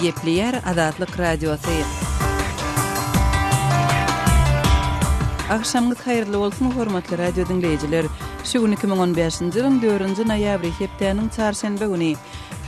Gepleýär Azatlyk Radiosy. Agşamyňyz haýyrly bolsun, hormatly radio diňleýjiler! Şu gün 2015-nji ýylyň dördünji noýabry, hepdäniň çarşenbe güni.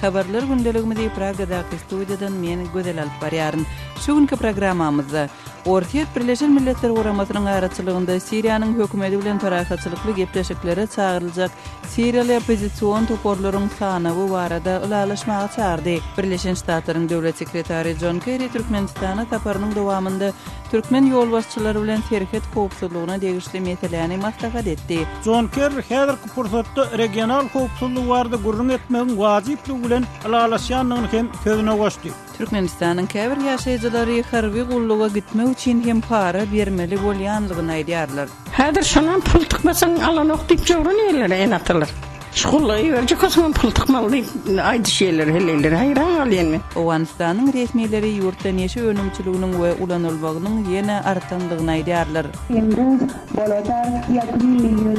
Habarlar gündeligimizi Pragadaky studiýadan men, Gözel alyp barýaryn. Şu günki programmamyzda, Orsýet Birleşen Milletler Guramasynyň araçylygynda Siriýanyň hökümeti bilen parahatçylykly gepleşiklere çagyryljak siriýaly oppozision toparlaryň sanawy barada ylalaşmaga çagyrdy. Birleşen Ştatlaryň Döwlet sekretary Jon Kerri Türkmenistana saparynyň dowamynda türkmen ýolbaşçylary bilen serhet howpsuzlygyna degişli meseläni maslahat etdi. Jon Kerri häzirki pursatda regional howpsuzlyk barada gürrüň etmegiň wajyplygy bilen ylalaşýandygyny hem sözüne goşdy. Türkmenistanyň käbir ýaşaýjylary harby gulluga gitmek üçin hem para bermeli bolýanlygyny aýdýarlar. Häzir şonam pul tykmasaň alanok diýip jowran ýerler ene-atalar. Şu gulluga iberjek bolsaňam pul tykmaly diýip aýdyşýarlar heleýler. Haýran galýan men. Owganystanyň resmileri ýurtda neşe önümçiliginiň we ulanylmagynyň ýene artandygyny aýdýarlar. Imruz bolotar ýak nim milýun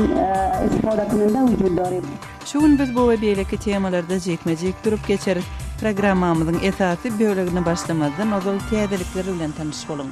istifodakunanda wujud dorib. Şu gün biz bu we beýleki temalarda jikme-jik durup geçeris. Programmamyzyň esasy bölegine başlamazdan ozal täzelikler bilen tanyş boluň.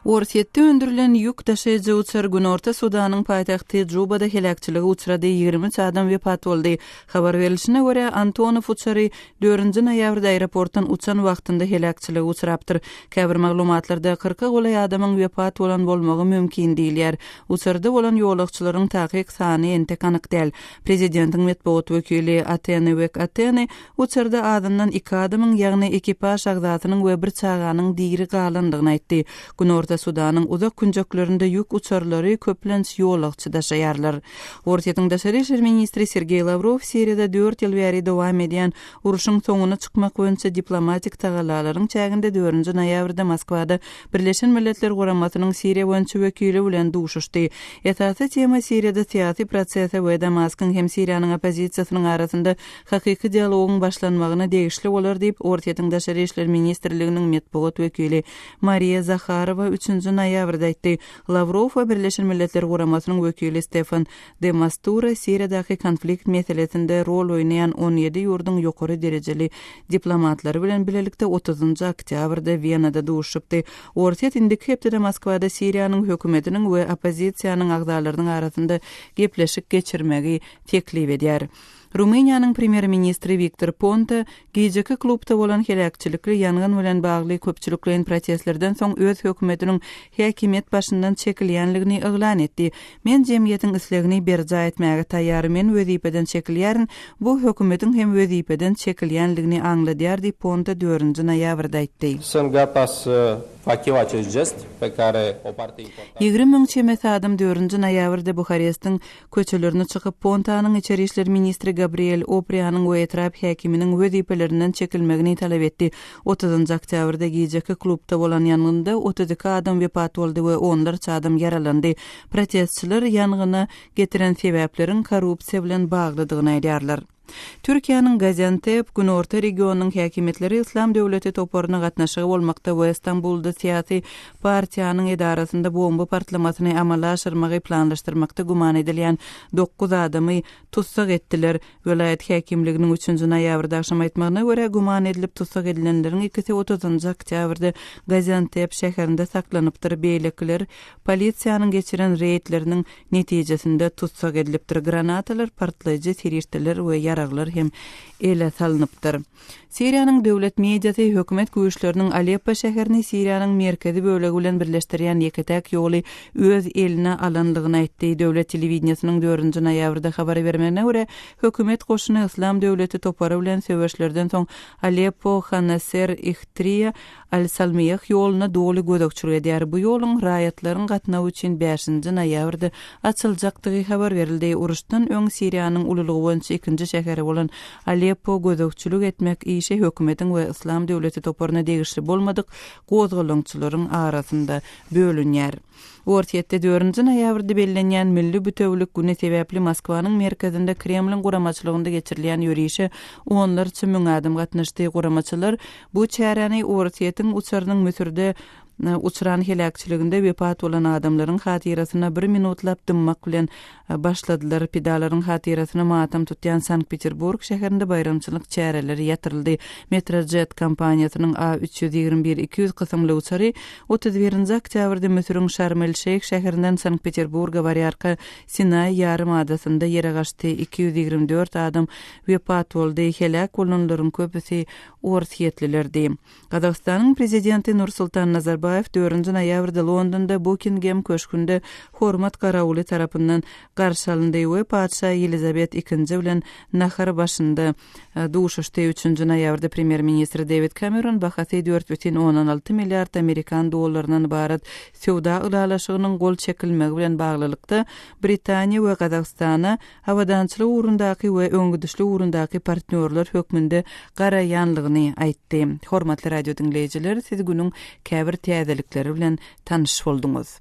Orsýetde öndürilen ýük daşaýjy uçar Günorta Sudanyň paýtagty Jubada heläkçilige uçrady, 23 adam wepat boldy. Habar berlişine görä, Antonow uçary dördünji noýabrda aeroportdan uçan wagtynda heläkçilige uçrapdyr. Käbir maglumatlarda kyrka golaý adamyň wepat bolan bolmagy mümkin diýilýär. Uçarda bolan ýolagçylaryň takyk sany entek anyk däl. Prezidentiň metbugat wekili Atene Wek Atene uçarda azyndan iki adamyň, ýagny ekipaž agzasynyň we bir çaganyň diri galandygyny aýtdy. Günorta Sudanyň uzak künjeklerinde ýük uçarlary köplenç ýolagçy daşaýarlar. Orsýetiň daşary işler ministri Sergeý Lawrow Siriýada dört ýyl bäri dowam edýän urşuň soňuna çykmak boýunça diplomatik tagallalaryň çäginde dördünji noýabrda Moskwada Birleşen Milletler Guramasynyň Siriýa boýunça wekili bilen duşuşdy. Esasy tema Siriýada syýasy prosese we Damaskyň hem Siriýanyň oppozisiýasynyň arasynda hakyky dialogyň başlanmagyna degişli bolar diýip, Orsýetiň Daşary işler ministrliginiň metbugat wekili Mariýa Zaharowa üçünji noýabrda aýtdy. Lawrow we Birleşen Milletler Guramasynyň wekili Stefan De Mastura Siriýadaky konflikt meselesinde rol oýnaýan 17 ýurduň ýokary derejeli diplomatlary bilen bilelikde otuzynjy oktýabrda Wenada duşuşypdy. Orsýet indiki hepdede Moskwada Siriýanyň hökümetiniň we oppozisiýanyň agzalarynyň arasynda gepleşik geçirmegi teklip edýär. Rumyniýanyň premýer-ministri Wiktor Ponta gijeki klubda bolan heläkçilikli ýangyn bilen bagly köpçülikleýin protestlerden soň öz hökümetiniň häkimiýet başyndan çekilýänligini yglan etdi. Men jemgyýetiň islegini berjaý etmäge taýýar, men wezipeden çekilýärin, bu hökümetiň hem wezipeden çekilýänligini aňladýar diýip, Ponta dördünji noýabrda aýtdy. Sunt gata să fac eu acest gest pe care o parte importantă. 20 müň çemesi adam dördünji noýabrda Buharestiň Köçelerine çykyp, Pontanyň içeri işler ministri Gabriel Oprianyň we etrap häkiminiň wezipelerinden çekilmegini talap etdi. Otuzynjy oktýabrda gijeki klubda bolan ýangynda 32 adam wepat boldy we onlarça adam ýaralandy. Protestçiler ýangyna getiren sebäpleriň korrupsiýa bilen baglydygyny aýdýarlar. Türkiýäniň Gaziantep günorta regionynyň häkimiýetleri Yslam döwleti toparyna gatnaşygy bolmakda we Stambulda syýasy partiýanyň edarasynda bomba partlamasyny amala aşyrmagy planlaşdyrmakda güman edilýän dokuz adamy tussag etdiler. Welaýat häkimliginiň üçünji noýabrda agşam aýtmagyna görä, güman edilip tussag edilenleriň ikisi otuzynjy oktýabrda Gaziantep şäherinde saklanypdyr, beýlekiler polisiýanyň geçiren reýdleriniň Netijesinde tussag edilipdir. Granatalar, partlaýjy serişdeler we ýaraglar hem ele salnypdyr. Siriýanyň döwlet mediasy hökümet güýçleriniň Aleppo şäherini Siriýanyň merkezi bölegi bilen birleşdirýän ýeke-täk ýoly öz eline alandygyny aýtdy. Döwlet telewideniýesiniň dördünji noýabrda habar bermegine görä, hökümet goşuny Yslam döwleti topary bilen söweşlerden soň Aleppo, Hanaser, Ihtriýa, Al-Salmiýah ýoluna doly gözegçilik edýär. Bu ýoluň raýatlaryň gatnawy üçin bäşinji noýabrda açyljakdygy habar berildi. Uruşdan öň Siriýanyň ululygy boýunça ikinji şäheri bolan Aleppo gözegçilik etmek işi hökümetiň we Yslam döwleti toparyna degişli bolmadyk gozgalaňçylaryň arasynda bölünýär. Orsýetde dördünji noýabrda bellenýän Milli bütewülik güni sebäpli Moskwanyň merkezinde Kremliň guramaçylygynda geçirilýän ýörişe onlarça müň adam gatnaşdy. Guramaçylar bu çäräni Orsýetiň uçarynyň Müsürde. uçran heläkçiliginde wepat bolan adamlaryň hatyrasyna bir minutlap dymmak bilen başladylar. Pidalaryň hatyrasyna matam tutýan Sankt-Peterburg şäherinde baýramçylyk çäreleri ýatyryldy. Metrojet kompaniýasynyň A 321 200 kysymly uçary 31-nji oktýabrda Müsüriň Şarm-el-Şeýh şäherinden Sankt-Peterburga barýarka Sinaý ýarym adasynda ýere gaçdy, 224 adam wepat boldy, heläk bolanlaryň köpüsi orsýetlilerdi. Gazagystanyň Prezidenti Nursultan Nazarbaýew dördünji noýabrda Londonda Bukingem köşgünde hormat garawuly tarapyndan garşy alyndy we patyşa Ýelizabet ikinji bilen nahar başynda duşuşdy. Üçünji noýabrda Premýer-ministr Dewid Kameron bahasy 4,6 milliard amerikan dollaryndan ybarat söwda ylalaşygynyň gol çekilmegi bilen baglylykda Britaniýa we Gazagystana abadançylyk ugrundaky we öňegidişlik ugrundaky partnýorlar hökmünde garaýanlygyny aýtdy. Hormatly radio diňleýjiler, siz günüň käbir täzelikleri bilen tanyş bolduňyz.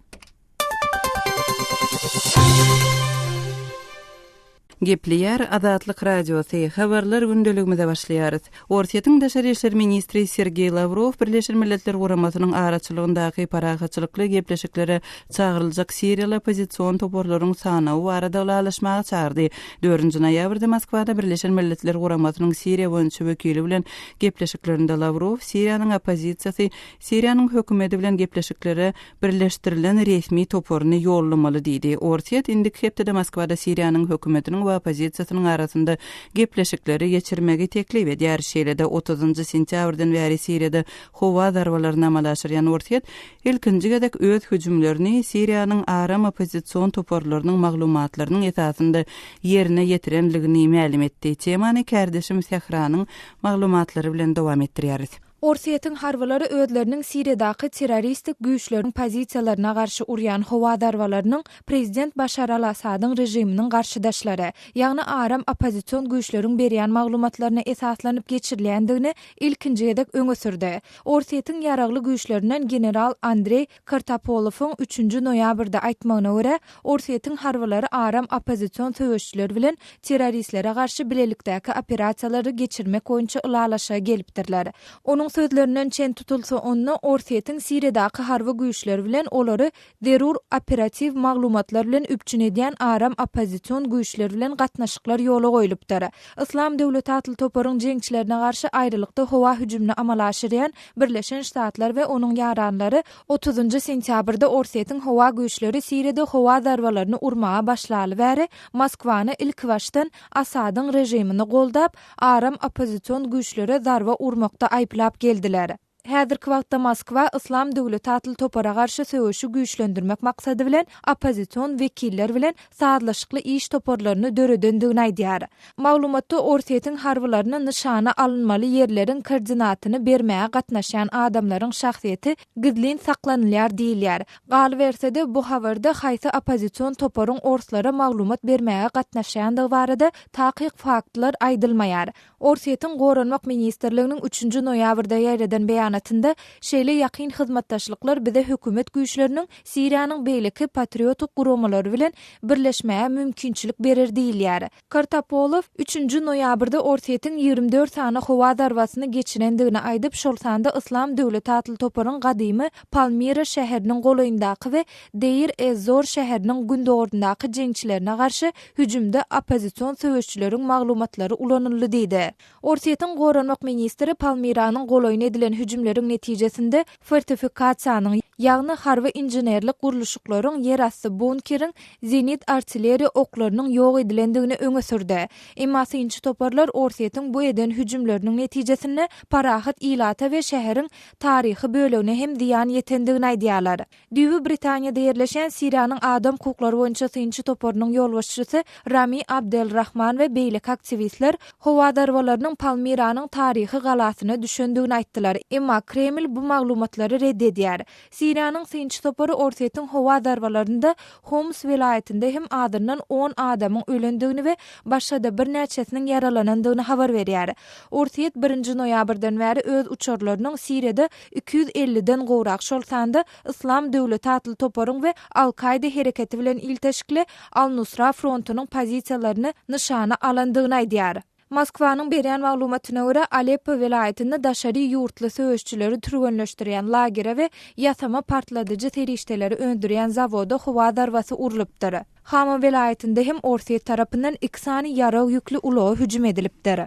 Gepleýär Azatlyk Radiosy, Habarlar gündeligimize başlaýarys. Orsýetiň daşary işler ministri Sergeý Lawrow Birleşen Milletler Guramasynyň araçylygyndaky parahatçylykly gepleşiklere çagyryljak siriýaly oppozision toparlaryň sanawy barada ylalaşmaga çagyrdy. Dördünji noýabrda Moskwada Birleşen Milletler Guramasynyň Siriýa boýunça wekili bilen gepleşiklerinde Lawrow Siriýanyň oppozisiýasy Siriýanyň hökümeti bilen gepleşiklere birleşdirilen resmi toparyny ýollamaly diýdi. Orsýet indiki hepdede Moskwada Siriýanyň hökümetiniň we oppozisiýasynyň arasynda gepleşikleri geçirmegi teklip edýär. Şeýle-de, otuzynjy sentýabrdan bäri Siriýada howa zarbalaryny amala aşyrýan Orsýet ilkinji gezek öz hüjümlerini Siriýanyň aram oppozision toparlarynyň maglumatlarynyň esasynda ýerine ýetirenligini mälim etdi. Temany kärdeşim Sähranyň maglumatlary bilen dowam etdirýäris. Orsýetiň harbylary özleriniň Siriýadaky terroristik güýçleriň pozisiýalaryna garşy urýan howa zarbalarynyň prezident Başar al-Assadyň režiminiň garşydaşlary, ýagny aram oppozision güýçleriň berýän maglumatlaryna esaslanyp geçirilýändigini ilkinji gezek öňe sürdi. Orsýetiň ýaragly güýçlerinden general Andreý Kartapolowyň üçünji noýabrda aýtmagyna görä, Orsýetiň harbylary aram oppozision söweşijiler bilen terroristlere garşy bilelikdäki operasiýalary geçirmek boýunça ylalaşyga gelipdirler. Onuň sözlerinden çen tutulsa, onda Orsýetiň Siriýadaky harby güýçleri bilen olary zerur operatiw maglumatlar bilen üpjün edýän aram oppozision güýçler bilen gatnaşyklar ýola goýlupdyr. Yslam döwleti atly toparyň jeňçilerine garşy aýralykda howa hüjümini amala aşyrýan Birleşen Ştatlar we onuň ýaranlary otuzynjy sentýabrda Orsýetiň howa güýçleri Siriýada howa zarbalaryny urmaga başlaly bäri Moskwany ilkibaşdan Asadyň režimini goldap, aram oppozision güýçlere zarba urmakda aýyplap geldiler. Häzirki wagtda Moskwa Yslam döwleti atly topara garşy söweşi güýçlendirmek maksady bilen oppozision wekiller bilen sazlaşykly iş toparlaryny döredendigini aýdýar. Maglumatda Orsýetiň harbylaryna nyşana alynmaly ýerleriň koordinatyny bermäge gatnaşýan adamlaryň şahsyýeti gizlin saklanylýar diýilýär. Galyberse-de, bu habarda haýsy oppozision toparyň orslara maglumat bermäge gatnaşýandygy barada takyk faktlar aýdylmaýar. Orsýetiň Goranmak ministrliginiň üçünji noýabrda ýaýradan beýanatynda şeýle ýakyn hyzmatdaşlyklar bize hökümet güýçleriniň Siriýanyň beýleki patriotik guramalary bilen birleşmäge mümkinçilik berer diýilýär. Kartapolow üçünji noýabrda Orsýetiň 24 sany howa zarbasyny geçirendigini aýdyp, şol sanda Yslam döwleti atly toparyň gadymy Palmira şäheriniň golaýyndaky we Deir-ez-Zor şäheriniň gündogaryndaky jeňçilerine garşy hüjümde oppozision söweşçileriň maglumatlary ulanyldy diýdi. Orsýetiň goranmak ministri Palmiranyň golaýyna edilen hüjümleriň netijesinde fortifikasiýanyň, ýagny harby-inženerlik gurluşyklaryň, ýerasty bunkeriň, zenit artilleriýa oklarynyň ýok edilendigini öňe sürdi. Emma synçy toparlar Orsýetiň bu eden hüjümleriniň netijesinde parahat ilata we şäheriň taryhy bölegine hem zyýan ýetendigini aýdýarlar. Düýbi Britaniýada ýerleşýän Siriýanyň adam hukuklary boýunça synçy toparynyň ýolbaşçysy Rami Abdel Rahman we beýleki aktiwistler howa zarbalarynyň Palmiranyň taryhy galasyna düşendigini aýtdylar, emma Kreml bu maglumatlary ret edýär. Siriýanyň synçy topary Orsýetiň howa zarbalarynda Homs welaýatynda hem azyndan on adamyň ölendigini we başga-da birnäçesiniň ýaralanandygyny habar berýär. Orsýet birinji noýabrdan bäri öz uçarlarynyň Siriýada 250-den gowrak, şol sanda Yslam döwleti atly toparyň we Al-Kaýda hereketi bilen ilteşikli Al-Nusra frontunyň pozisiýalaryny nyşana alandygyny aýdýar. Moskwanyň berýän maglumatyna görä, Aleppo welaýatynda daşary ýurtly söweşçileri türgenleşdirýän lagere we ýasama partladyjy serişdeleri öndürýän zawoda howa zarbasy urlupdyr. Hama welaýatynda hem Orsýet tarapyndan iki sany ýarag ýükli ulaga hüjüm edilipdir.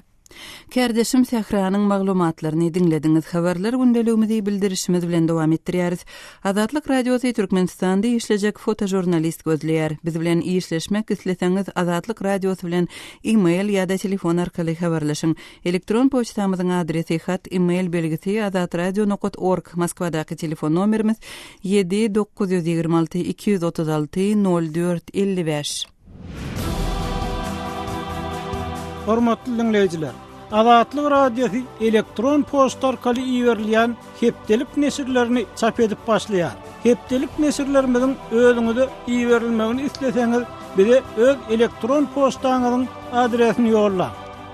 Kärdeşim Sähranyň maglumatlaryny diňlediňiz. Habarlar gündeligimizi bildirişimiz bilen dowam etdirýäris. Azatlyk Radiosy Türkmenistanda işlejek fotožurnalist gözleýär. Biz bilen işleşmek isleseňiz Azatlyk Radiosy bilen e-mail ýa-da telefon arkaly habarlaşyň. Elektron poçtamyzyň adresi, hat, e-mail belgisi, azatradio nokat org, Moskwadaky telefon nomerimiz, ýedi 926 236 04 55. Hormatly diňleýjiler! Azatlyk Radiosy elektron poçta arkaly iberilýän hepdelik neşirlerini çap edip başlaýar. Hepdelik neşirlerimiziň özüňize iberilmegini isleseňiz, bize öz elektron poçtaňyzyň adresini ýollaň.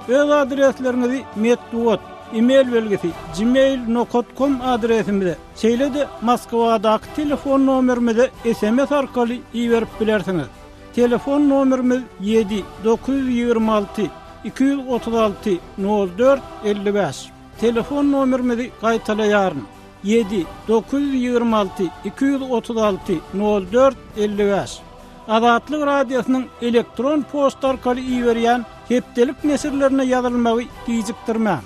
Öz adresleriňizi metbugat, e-mail belgisi, gmail nokat kom adresimize, şeýle-de Moskwadaky telefon nomerimize sms arkaly iberip bilersiňiz. Telefon nomerimiz ýedi, 926 236 04 55. Telefon nomerimizi gaýtalaýaryn, ýedi, 926 236 04 55. Azatlyk Radiosynyň elektron poçta arkaly iberýän hepdelik neşirlerine ýazylmagy gijikdirmäň.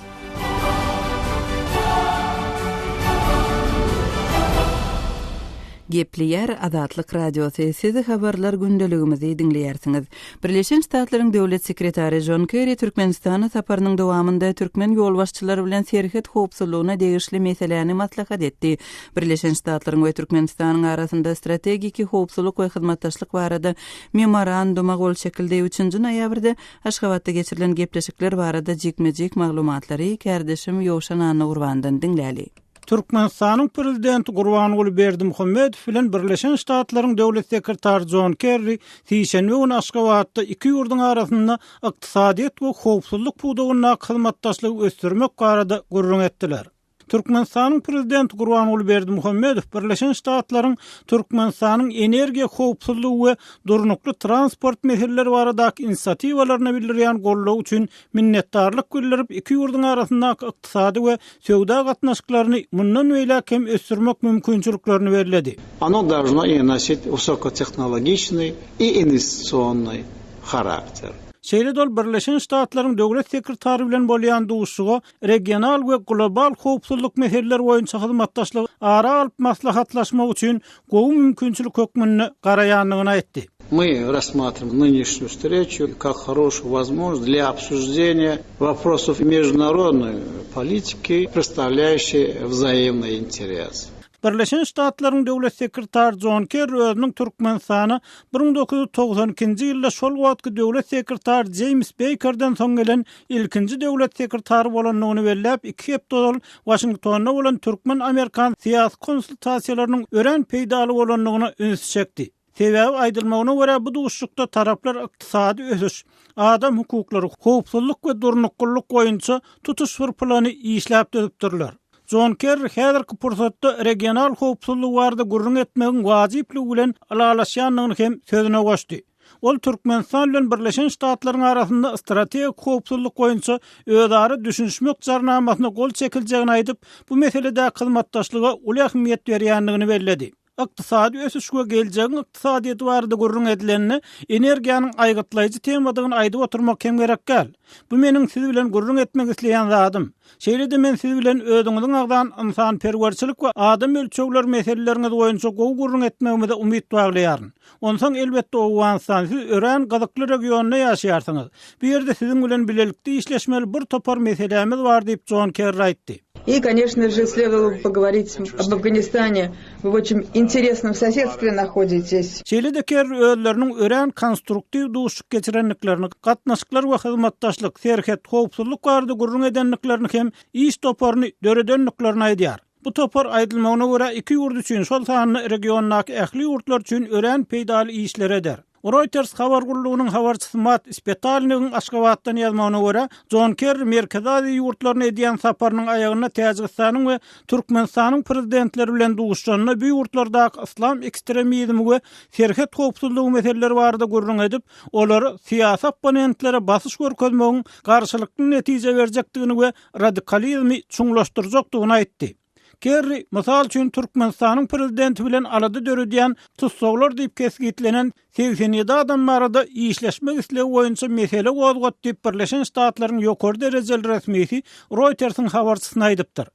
Gepleýär Azatlyk Radiosy, Siz habarlar gündeligimizi diňleýärsiňiz. Birleşen Ştatlaryň Döwlet sekretary Jon Kerri Türkmenistana saparynyň dowamynda türkmen ýolbaşçylary bilen serhet howpsuzlygyna degişli meseläni maslahat etdi. Birleşen Ştatlaryň we Türkmenistanyň arasynda strategiki howpsuzlyk we hyzmatdaşlyk barada Memoranduma gol çekildi. Üçünji noýabrda Aşgabatda geçirilen gepleşikler barada jikme-jik maglumatlary kärdeşim Ýowşan Annagurbandan diňläli. Türkmenistanyň Prezidenti Gurbanguly Berdimuhamedow bilen Birleşen Ştatlaryň Döwlet sekretary Jon Kerri sişenbe güni Aşgabatda iki ýurduň arasynda ykdysadyýet we howpsuzlyk pudagyndaky hyzmatdaşlygy ösdürmek barada gürrüň etdiler. Türkmenistanyň Prezidenti Gurbanguly Berdimuhamedow Birleşen Ştatlaryň Türkmenistanyň energiýa howpsuzlygy we durnukly transport meseleleri baradaky inisiatiwalaryna bildirýän goldawy üçin minnetdarlyk bildirip, iki ýurduň arasyndaky ykdysady we söwda gatnaşyklaryny mundan beýläk hem ösdürmek mümkinçiliklerini belledi. Ono dolžno i nosit wysokotehnologiçnyý i inwestisionnyý harakter. Şeýle-de ol Birleşen Ştatlaryň Döwlet sekretary bilen bolýan duşuşyga regional we global howpsuzlyk meseleleri boýunça hyzmatdaşlygy ara alyp maslahatlaşmak üçin gowy mümkinçilik hökmünde garaýandygyny aýtdy. Мы рассматриваем нынешнюю встречу как хорошую возможность для обсуждения вопросов международной политики, представляющей взаимный интерес. Birleşen Ştatlaryň Döwlet sekretary Jon Kerri özüniň Türkmenistana 1992-nji ýylda şol wagtky döwlet sekretary Jeýms Beýkerden soň gelen ilkinji döwlet sekretary bolandygyny belläp, iki hepde ozal Waşingtonda bolan türkmen-amerikan syýasy konsultasiýalarynyň örän peýdaly bolandygyna ünsi çekdi. Sebäbi, aýdylmagyna görä, bu duşuşykda taraplar ykdysady ösüş, adam hukuklary, howpsuzlyk we durnuklylyk boýunça tutuş bir plany işläp düzüpdirler. Jon Kerri häzirki pursatda regional howpsuzlyk barada gürrüň etmegiň wajyplygy bilen ylalaşýandygyny hem sözüne goşdy. Ol Türkmenistan bilen Birleşen Ştatlaryň arasynda strategik howpsuzlyk boýunça özara düşünişmek jarnamasyna gol çekiljegini aýdyp, bu meseledäki hyzmatdaşlyga uly ähmiýet berýändigini belledi. Ykdysady ösüş we geljegiň ykdysadyýeti barada gürrüň edilende, energiýanyň aýgytlaýjy temadygyny aýdyp oturmak hem gerek däl. Bu meniň siz bilen gürrüň etmek isleýän zadym. Şeýle-de men siz bilen özüňiziň agzan ynsanperwerçilik we adam ölçegleri meseleleriňiz boýunça gowy gürrüň etmegimize umyt baglaýaryn. Onsoň, elbetde, Owganystan, siz örän gyzykly regionda ýaşaýarsyňyz. Bu ýerde siziň bilen bilelikde işleşmeli bir topar meselämiz bar diýip, Jon Kerri aýtdy. И, конечно же, следовало бы поговорить об Афганистане. Вы в очень интересном соседстве находитесь. Şeýle-de Kerri özleriniň örän konstruktiw duşuşyk geçirendiklerini, gatnaşyklar we hyzmatdaşlyk, serhet, howpsuzlyk barada gürrüň edendiklerini hem iş toparyny döredendiklerini aýdýar. Bu topar, aýdylmagyna görä, iki ýurt üçin, şol sanda regiondaky ähli ýurtlar üçin örän peýdaly işleri eder. Reuters habar gullugynyň habarçysy Matt Spetalnigiň Aşgabatdan ýazmagyna görä, Jon Kerri Merkezi Aziýa ýurtlaryna edýän saparynyň aýagynda Täjigistanyň we Türkmenistanyň prezidentleri bilen duşuşanda bu ýurtlardaky yslam ekstremizmi we serhet howpsuzlygy meseleleri barada gürrüň edip, olara syýasy opponentlere basyş görkezmegiň garşylykly netije berjekdigini we radikalizmi çuňlaşdyrjakdygyny aýtdy. Kerri, mysal üçin, Türkmenistanyň prezidenti bilen alada döredýän tussaglar diýip kesgitlenen 87 adam barada işleşmek islegi boýunça mesele gozgatdy diýip, Birleşen Ştatlaryň ýokary derejeli resmisi Reuters-iň habarçysyna aýdypdyr.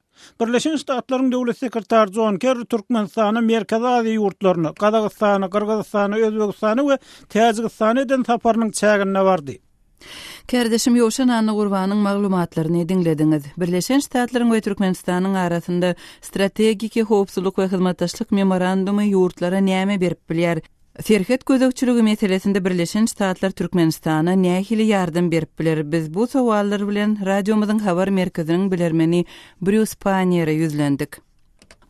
Birleşen Ştatlaryň döwlet sekretary Jon Kerri Türkmenistana, Merkezi Aziýa ýurtlaryna, Gazagystana, Gyrgyzystana, Özbegistana we Täjigistana eden saparynyň çäginde bardy. Kärdeşim Ýowşan Annagurbanyň maglumatlaryny diňlediňiz. Birleşen Ştatlaryň we Türkmenistanyň arasynda Strategiki howpsuzlyk we hyzmatdaşlyk memorandumy ýurtlara näme berip bilýär? Serhet gözegçiligi meselesinde Birleşen Ştatlar Türkmenistana nähili ýardam berip biler? Biz bu sowallar bilen radiomyzyň habar merkeziniň bilermeni Brýus Panniýere ýüzlendik.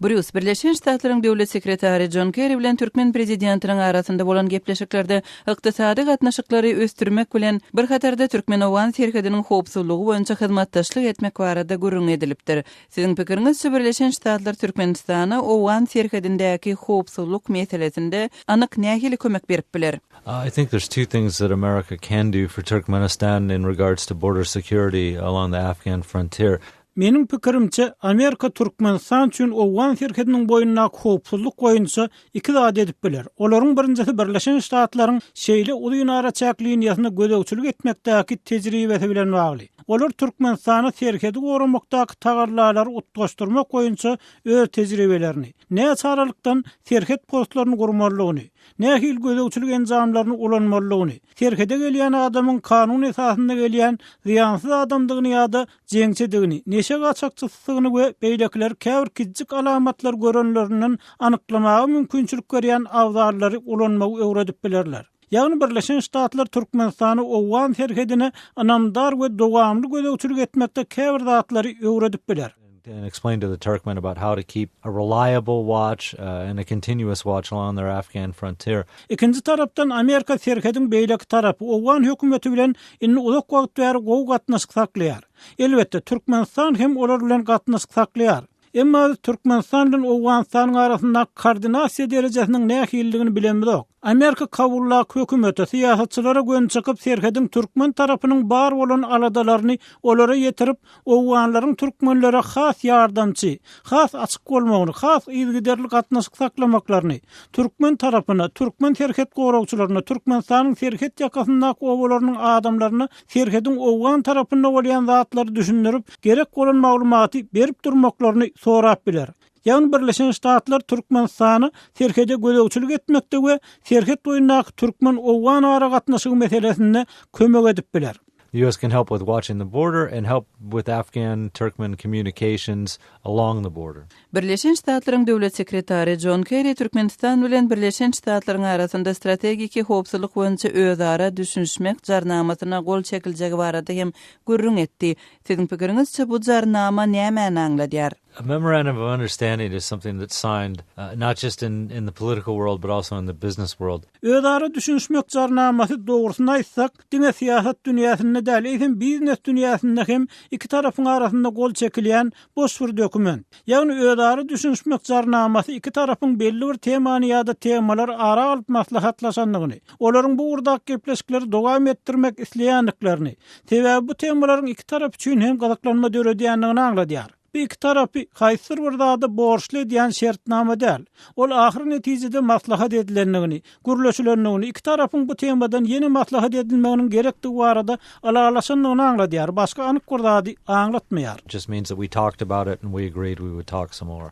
Brýus, Birleşen Ştatlaryň Döwlet sekretary Jon Kerri bilen türkmen prezidentiniň arasynda bolan gepleşiklerde ykdysady gatnaşyklary ösdürmek bilen bir hatarda türkmen-owgan serhediniň howpsuzlygy boýunça hyzmatdaşlyk etmek barada gürrüň edilipdir. Siziň pikiriňizçe Birleşen Ştatlar Türkmenistana owgan serhedindäki howpsuzlyk meselesinde anyk nähili kömek berip biler? I think there's two things that America can do for Turkmenistan in regards to border security along the Afghan frontier. Meniň pikirimçe, Amerika Türkmenistan üçin owgan serhediniň boýundaky howpsuzlyk boýunça iki zat edip biler. Olaryň birinjisi Birleşen Ştatlaryň şeýle uzyn araçäk liniýasyna gözegçilik etmekdäki tejribesi bilen bagly. Olar Türkmenistana serhedi goramakdaky tagallalary utgaşdyrmak boýunça öz tejribelerini, näçe aralykdan serhet postlaryny gurmalydygyny, nähili gözegçilik enjamlaryny ulanmalydygyny, serhede gelýän adamyň kanun esasynda gelýän zyýansyz adamdygyny ýa-da jeňçidigini, neşe gaçakçysydygyny we beýlekileri käbir kiçijik alamatlar görenlerinden anyklamaga mümkinçilik berýän abzallary ulanmagy öwredip bilerler. Ýagny Birleşen Ştatlar Türkmenistana owgan serhedine ynamdar we dowamly gözegçilik etmekde käbir zatlary öwredip biler. And explain to the Turkmen about how to keep a reliable watch and a continuous watch along their Afghan frontier. Ikinji tarapdan Amerika serhediň beýleki tarapy owgan hökümeti bilen indi uzak wagt bäri gowy gatnaşyk saklaýar. Elbetde, Türkmenistan hem olar bilen gatnaşyk saklaýar. Emma biz Türkmenistan bilen Owganystanyň arasyndaky koordinasiýa derejesiniň nähilidigini bilemizok. Amerika Kabuldaky hökümete, syýasatçylara göni çykyp serhediň türkmen tarapynyň bar bolan aladalaryny olara ýetirip, owganlaryň türkmenlere has ýardamçy, has açyk bolmagyny, has yzygiderli gatnaşyk saklamaklaryny, türkmen tarapyna, türkmen serhet goragçylaryna, Türkmenistanyň serhet ýakasyndaky obalarynyň adamlaryna serhediň owgan tarapynda bolýan zatlary düşündirip, gerek bolan maglumaty berip durmaklaryny sorap biler. Ýagny Birleşen Ştatlar Türkmenistana serhede gözegçilik etmekde we serhet boýundaky türkmen-owgan aragatnaşygy meselesinde kömek edip biler. The US can help with watching the border and help with Afghan-Turkmen communications along the border. Birleşen Ştatlaryň Döwlet sekretary Jon Kerri Türkmenistan bilen Birleşen Ştatlaryň arasynda strategiki howpsuzlyk boýunça özara düşünişmek jarnamasyna gol çekiljegi barada hem gürrüň etdi. Siziň pikiriňizçe bu jarnama nämäni aňladýar? A memorandum of understanding is something that's signed not just in in the political world but also in the business world. Özara düşünişmek jarnamasy dogrusyny aýtsak, diňe syýasat dünýäsinde däl, eýsem biznes dünýäsinde hem iki tarapyň arasynda gol çekilýän boş bir dokument. Ýagny özara düşünişmek jarnamasy iki tarapyň belli bir temany ýa-da temalary ara alyp maslahatlaşandygyny, olaryň bu ugurdaky gepleşikleri dowam etdirmek isleýändiklerini, sebäbi bu temalaryň iki tarap üçin hem gyzyklanma döredýändigini aňladýar. Bu iki tarapy haýsydyr bir zada borçly edýän şertnama däl. Ol ahyr netijede maslahat edilendigini, gürleşilendigini, iki tarapyň bu temadan ýene maslahat edilmeginiň gerekdigi barada ylalaşandygyny aňladýar, başga anyk bir zady aňlatmaýar. Just means that we talked about it and we agreed we would talk some more.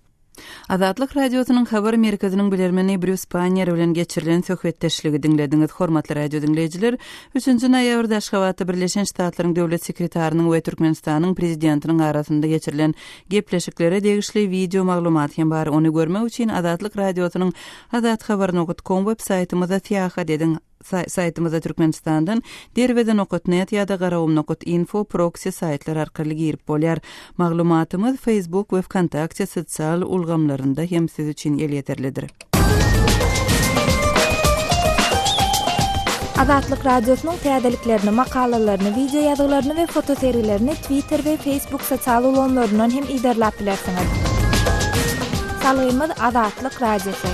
Azatlyk Radiosynyň Habar merkeziniň bilermeni Brýus Panniýer bilen geçirilen söhbetdeşligi diňlediňiz. Hormatly radio diňleýjiler, üçünji noýabrda Aşgabatda Birleşen Ştatlaryň Döwlet sekretarynyň we Türkmenistanyň Prezidentiniň arasynda geçirilen gepleşiklere degişli wideo maglumat hem bar. Ony görmek üçin Azatlyk Radiosynyň azathabar nokat kom web saýtymyza syýahat ediň. Saýtymyza Türkmenistandan Derweze nokat net ýa-da Garagum nokat info proksi saýtlar arkaly girip bolýar. Maglumatymyz Facebook we Wkontakte sosial ulgamlarynda hem siz üçin elýeterlidir. Azatlyk Radiosynyň täzeliklerini, makalalaryny, wideo ýazgylaryny we fotosergilerini Twitter we Facebook sosial ulgamlaryndan hem yzarlap bilersiňiz. Salgymyz Azatlyk Radiosy.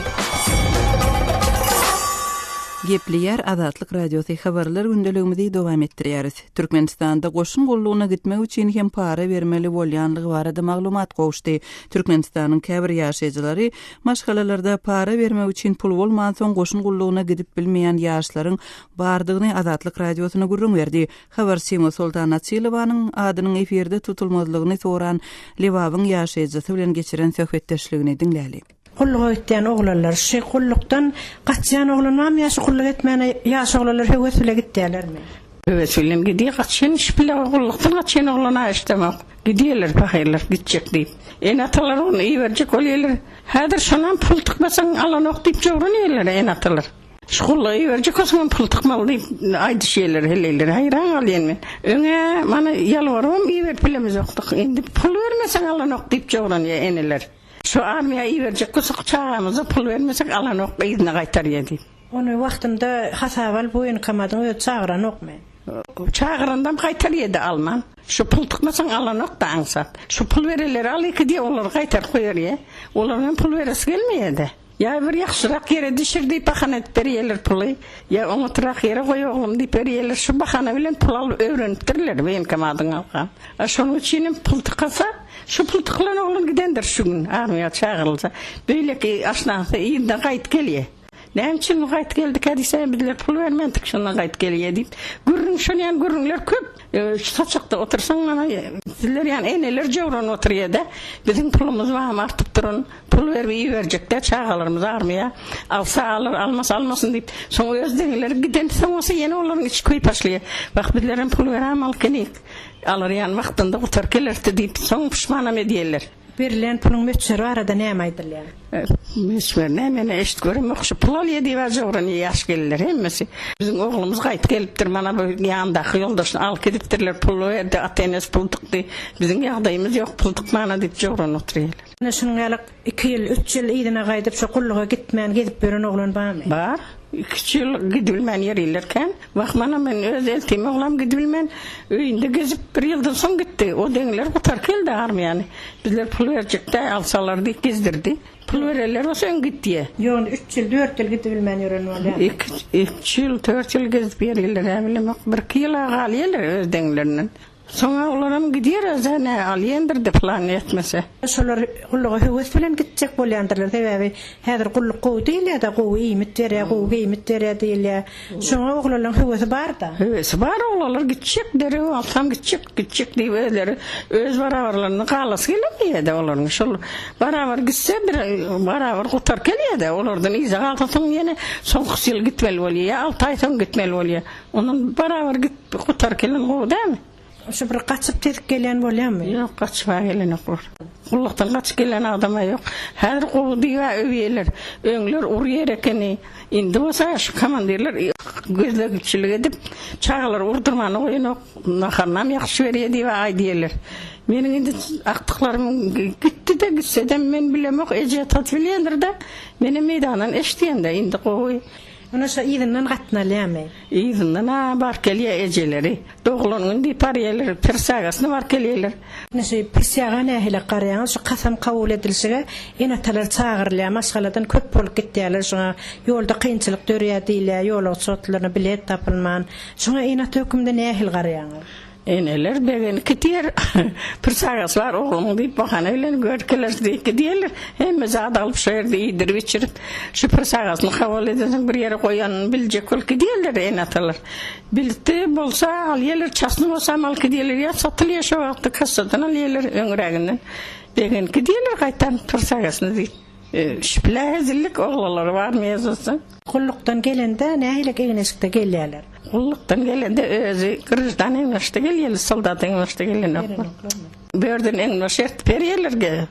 Gepleýär Azatlyk Radiosy Habarlar gündeligimizi dowam etdirýäris. Türkmenistanda goşun gullugyna gitmek üçin hem para bermeli bolýanlygy barada maglumat gowuşdy. Türkmenistanyň käbir ýaşaýjylary maşgalalarda para bermek üçin pul bolmansoň goşun gullugyna gidip bilmeýän ýaşlaryň bardygyny Azatlyk Radiosyna gürrüň berdi. Habarçymyz Soltan Açylowanyň adynyň efirde tutulmazlygyny soran Lebabyň ýaşaýjysy bilen geçiren söhbetdeşligini diňläli. Gulluga gitýän oglanlar şu gullukdan gaçýan oglan barmy ýa şu gulluk etmäne ýaş oglanlar höwes bile gitýälermi? Höwes bilen gidýär gaçýan iş bile gullukdan gaçýan oglan-a eşdemok. Gidýärler pahyrlar gitjek diýip. Ene-atalar ony iberjek bolýarlar. Häzir şonam pul tykmasaň alanok diýip jowranýarlar ene-atalar. Şu gulluga iberjek bolsaňam pul tykmaly diýip aýdyşýarlar heleýler. Haýran galýan men. Öň-ä mana ýalbarybam iberip bilemizokdyk. Indi pul bermeseň alanok diýip jowranýar eneler. Şu armiýa iberjek bolsak çagamyza pul bermesek alanok yzyna gaýtarýa diýip. Ony wagtynda hasaba alyp woýenkomadyň özi çagyranokmy? Çagyrandam gaýtarýada alman. Şu pul tykmasaň alanokda aňsat. Şu pul berenleri al iki diýe olary gaýtaryp goýarýa. Olaryň hem pul beresi gelmeýädä. Ýa bir ýagşyrak ýere düşür diýip bahana edip berýärler puly. Ýa oňatrak ýere goý oglum diýip berýärler. Şu bahana bilen pul alyp öwrenipdirler woýenkomadyň halkam. A şonuň üçinem pul tykasa, şu pul tykylan oglan gidendir şu gün armiýa çagyrylsa. Beýleki aşnasy yzyna gaýdyp gelýär. Näme üçin bu gaýdyp geldikä diýse, bizler pul bermändik şondan gaýdyp gelýär diýip. Gürrüň şol ýaly gürrüňler köp. Şu saçakda otursaň mana sizler ýaly eneler jowranyp oturýar-da. Biziň pulumyz barmy artyp duran. Pul berip iberjekdä çagalarymyz armiýa. Alsa alar, almasa almasyn diýip, soň öz deňleri gidensoň bolsa ýene olaryň içi köýüp başlaýar. Wah, bizlerem pul beräm alyp gelik. Alar ýaly wagtynda gutaryp gelerdi diýip, soň puşmanam edýärler. Berilýän puluň möçberi barada näme aýdylýar? Möçberi näme, men-ä eşidip göremok. Şu pul alýar diýib-ä jowranýar ýaş gelinler hemmesi. Biziň oglumyz gaýdyp gelipdir, mana bu ýanyndaky ýoldaşyny alyp gidipdirler, pul berdi, ata-enesi pul dykdy. Biziň ýagdaýymyz ýok, pul dykmana diýip jowranyp oturýarlar. Ine şunuň ýaly iki ýyl, üç ýyl yzyna gaýdyp şo gulluga gitmän gezip ýören oglan barmy? Bar. Iki-üç ýyl gidibilmän ýörirler kän. Wah, mana men öz eltim oglam gidibilmän öýünde gezip bir ýyldan soň gitdi. O deňler gutaryp geldi armiýany. Bizler pul berjek däl, alsalar diýip gezdirdi. Pul berenler bolsa öň gitýä. Ýok, indi üç ýyl, dört ýyl gidibilmän ýören bolýarmy? Iki, üç ýyl, dört ýyl gezip ýörirler, hä bilemok. Birki ýyl-a galýarlar öz deňlerinden. Soňa olaram gidýär özä nä alýandyr-da plany ýetmese. Şolar gulluga höwes bilen gitjek bolýandyrlar sebäbi häzir gulluk gowy diýilýär-de gowy iýmit berýär gowy geýmit berýär diýilýär. Şoňa oglanlaň höwesi bar-da. Höwesi bar oglanlar gitjek derew alsam gitjek gitjek diýip özleri öz barabarlaryndan galasy gelenmeýär-de olaryň şol barabar gitse bir barabar gutaryp gelýär-de olardan yza galsa soň ýene soňkusy ýyl gitmeli bolýar ýa alty aý soň gitmeli bolýar ondan barabar git Gutar kelen gowy dälmi? Şu bir gaçyp tezip gelýän bolýamy? Ýok, gaçyp-a gelenoklar. Gullukdan gaçyp gelen adam-a ýok. Häzir gowy diýip-ä öwýärler. Öňler urýar ekeni. Indi bolsa şu komandirler gözlegçilik edip, çagalary urdurmany goýanok, naharynam ýagşy berýär diýip-ä aýdýarlar. Meniň indi agtyklarym gitdi-de, gitsedem men bilemok, eje-atasy bilýändir-de. Menem meýdandan eşidýän-de, indi gowy. Ine şo yzyndan gatnalýamy? Yzyndan-a baryp gelýär ejeleri. Doglan gün diýip barýarlar, pirsagasyna baryp gelýärler. Ine şu pirsaga nähili garaýaňyz? Şu kasam kabul edilişige ene-atalar çagyrylýar, maşgaladan köp bolup gitýärler şoňa. Ýolda kynçylyk dörýär diýilýär, ýolagçy otlylaryna bilet tapylman. Şoňa ene-ata hökmünde nähili garaýaňyz? Eneler begenip gidýär. Bir çagasy bar oglumyň diýip bahana bilen görkeler diýip gidýärler. Hemme zat alyp şo ýerde iýdirip içirip, şu bir çagasyny kabul edensoň bir ýere goýanyny biljek bolup gidýärler ene-atalar. Bildi bolsa alýarlar, çasny bolsam alyp gidýärler ýa satylýar şo wagtda kassadan alýarlar öňräginden. Begenip gidýärler gaýtam bir çagasyny diýip. Şübhä hezillik oglanlary barmy ýazylsa. Gullukdan gelende nähili egin-eşikde gelýärler? Gullukdan gelende özi graždan egin-eşikde gelýärler, soldat egin-eşikde gelenoklar. Bu ýerden egin-eşik ertip berýärler ge.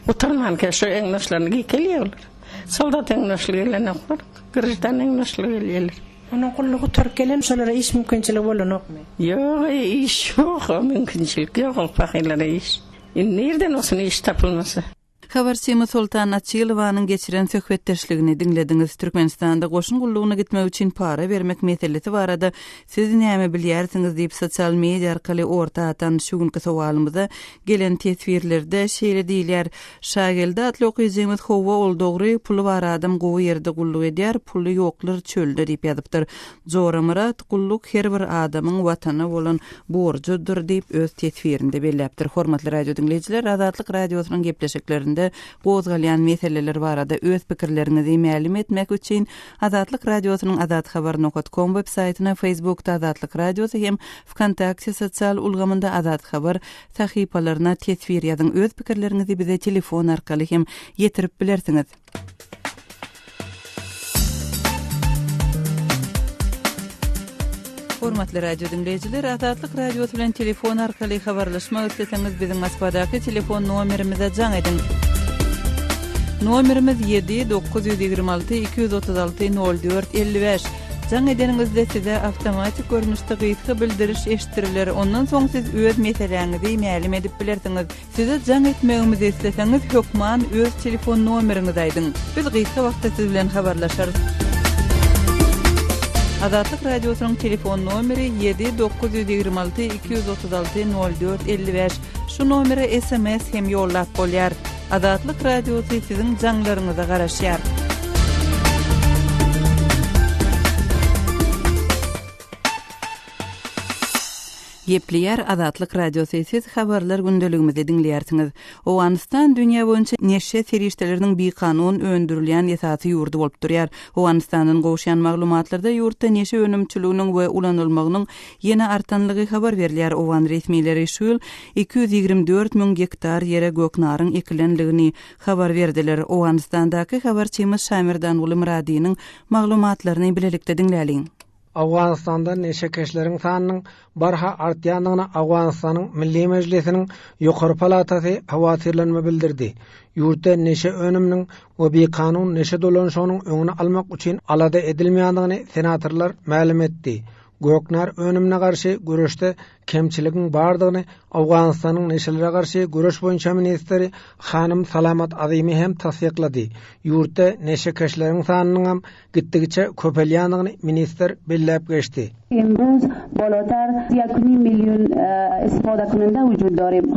Gutarmanka şo egin-eşiklerini geýip gelýär olar. Soldat egin-eşikli gelenoklar, graždan egin-eşikli gelýärler. Onuň gullugy gutaryp gelen şolara iş mümkinçiligi bolanokmy? Ýok, iş ýok, mümkinçilik ýok ol pahyrlara iş. Indi nirden bolsun iş tapylmasa. Habarçymyz Soltan Açylowanyň geçiren söhbetdeşligini diňlediňiz. Türkmenistanda goşun gullugyna gitmek üçin para bermek meselesi barada siz näme bilýärsiňiz diýip sosial media arkaly orta atan şu günki sowalymyza gelen teswirlerde şeýle diýilýär, Şageldi atly okyjymyz Howwa ol dogry, puly bar adam gowy ýerde gulluk edýär, puly ýoklar çölde diýip ýazypdyr. Joramyrat Gulluk her bir adamyň Watana bolan borjudyr diýip, öz teswirinde belläpdir. Hormatly radio diňleýjiler, Azatlyk Radiosynyň gepleşiklerinde gozgalýan meseleler barada öz pikirleriňizi mälim etmek üçin Azatlyk Radiosynyň azathabar nokat kom web saýtyna, Facebookda Azatlyk Radiosy hem Wkontakte sosial ulgamynda Azathabar sahypalaryna teswir ýazyň. Öz pikirleriňizi bize telefon arkaly hem ýetirip bilersiňiz. Hormatly radio diňleýjiler, Azatlyk Radiosy bilen telefon arkaly habarlaşmak isleseňiz, biziň Moskwadaky telefon nomerimize jaň ediň. Nomerimiz 7 926 236 04 55. Jaň edeniňizde size awtomatik görnüşde gysga bildiriş eşitdiriler, ondan soň siz öz meseläňizi mälim edip bilersiňiz. Size jaň etmegimizi isleseňiz hökman öz telefon nomeriňizi aýdyň. Biz gysga wagtda siz bilen habarlaşarys. Azatlyk Radiosynyň telefon nomeri 7 926 236 04 55. Şu nomere sms hem ýollap bolýar. Azatlyk Radiosy siziň jaňlaryňyza garaşýar. Gepleýär Azatlyk Radiosy, siz Habarlar gündeligimizi diňleýärsiňiz. Owganystan dünýä boýunça neşe serişdeleriniň bikanun öndürilýän esasy ýurdy bolup durýar. Owganystandan gowuşýan maglumatlarda ýurtda neşe önümçiliginiň we ulanylmagynyň ýene artanlygy habar berilýär. Owgan resmileri şu ýyl 224 müň gektar ýere göknaryň ekilenligini habar berdiler. Owganystandaky habarçymyz Şamerdanguly Myradynyň maglumatlaryny bilelikde diňläliň. Owganystanda neşekeşleriň sanynyň barha artýandygyna Owganystanyň Milli Mejlisiniň ýokary palatasy howatyrlanma bildirdi. Ýurtda neşe önüminiň we bikanun neşe dolanyşygynyň öňüni almak üçin alada edilmeýändigini senatorlar mälim etdi. Göknar önümine garşy göreşde kemçiligiň bardygyny Owganystanyň neşelere garşy göreş boýunça ministri hanym Salamat Azymy hem tassyklady. Ýurtda neşekeşleriň sanynyňam gitdigiçe köpelýändigini ministr belläp geçdi. Imruz bolotar ýak nim milýun istifodakunanda wujud dorim.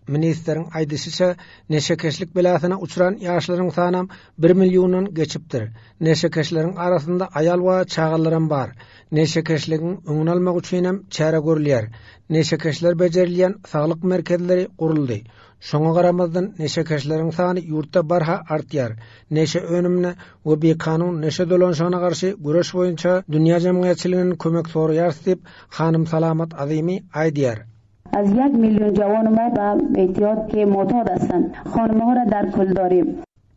Ministriň aýdyşyça, neşekeşlik belasyna uçran ýaşlaryň sanam bir milliondan geçipdir. Neşekeşleriň arasynda aýal we çagalaram bar. Neşekeşligiň öňüni almak üçinem çäre görülýär. Neşekeşler bejerilýän saglyk merkezleri guruldy. Şoňa garamazdan, neşekeşleriň sany ýurtda barha artýar. Neşe önümine we bikanun neşe dolanyşygyna garşy göreş boýunça dünýä jemgyýetçiliginden kömek soraýarys diýip, hanym Salamat Azymy aýdýar. Az ýek milýon jawany ma ba e'tiýod ke motad astand, honymha ra dar kul dorim.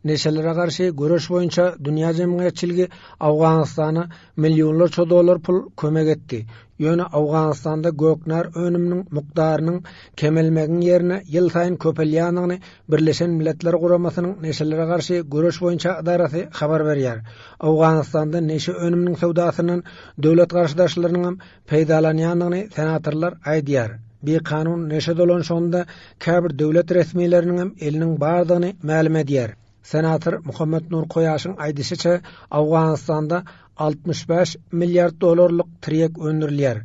Neşelere garşy göreş boýunça dünýä jemgyýetçiligi Owganystana millionlarça dollar pul kömek etdi. Ýöne Owganystanda göknar önüminiň mukdarynyň kemelmegiň ýerine ýylsaýyn köpelýändigini Birleşen Milletler Guramasynyň neşelere garşy göreş boýunça ydarasy habar berýär. Owganystanda neşe önüminiň söwdasyndan döwlet garşydaşlarynyňam peýdalanýandygyny senatorlar aýdýar. Bikanun neşe dolanyşygynda käbir döwlet resmileriniňem eliniň bardygyny mälim edýär. Senator Muhammet Nur Koýaşyň aýdyşyça, Owganystanda 65 milliard dollarlyk tirýek öndürilýär.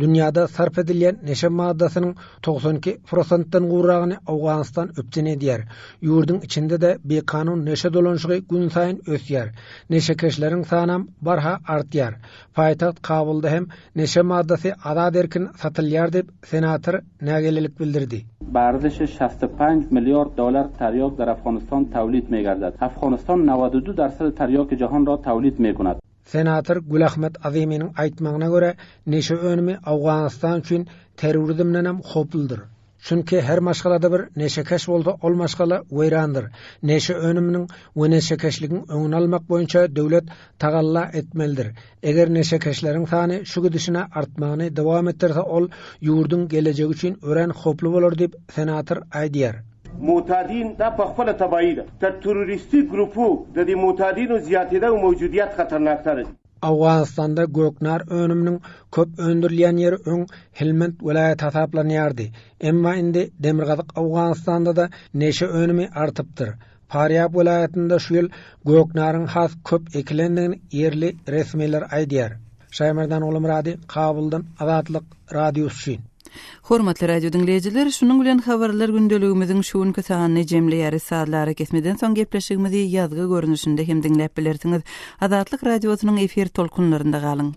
Dünýäde sarp edilýän neşe maddasynyň 92 prosentden gowragyny Owganystan üpjün edýär. Ýurduň içinde-de bikanun neşe dolanyşygy günsaýyn ösýär. Neşekeşleriň sanam barha artýar. Paýtagt Kabulda hem neşe maddasy azat-erkin satylýar diýip, senator nägilelik bildirdi. Ba arziş şast u panj milliard dollar taryok dar Afghanistan tawlid megardad. Afghanistan nawad u du darsad taryok jahon ra tawlid mekonad. Senator Gülahmet Aziminiň aýtmagyna görä, neşe önümi Owganystan üçin terrorizmdenem howpludyr. Çünki her maşgalada bir neşekeş bolsa ol maşgala weýrandyr. Neşe önüminiň we neşekeşligiň öňüni almak boýunça döwlet tagalla etmelidir. Eger neşekeşleriň sany şu gidişine artmagyny dowam etdirse ol ýurduň gelejegi üçin örän howply bolar diýip senator aýdýar. معتادین دا په خپله تباهي ده، تر تروریستي ګروپو د دې معتادینو زیاتېدا او موجودیت خطرناکتره دي. Owganystanda göknar önüminiň köp öndürilýän ýeri öň Helmand welaýaty hasaplanýardy. Emma indi Demirgazyk Owganystanda-da neşe önümi artypdyr. Farýab welaýatynda şu ýyl göknaryň has köp ekilendigini ýerli resmiler aýdýar. Şaýmerdan Gulumyrady, Kabuldan Azatlyk Radiosy üçin. Hormatly radio diňleýjiler, şunuň bilen habarlar gündeligimiziň şu günki sanyny jemleýäris. Sazly arakesmeden soň gepleşigimizi ýazgy görnüşinde hem diňläp bilersiňiz. Azatlyk Radiosynyň efir tolkunlarynda galyň.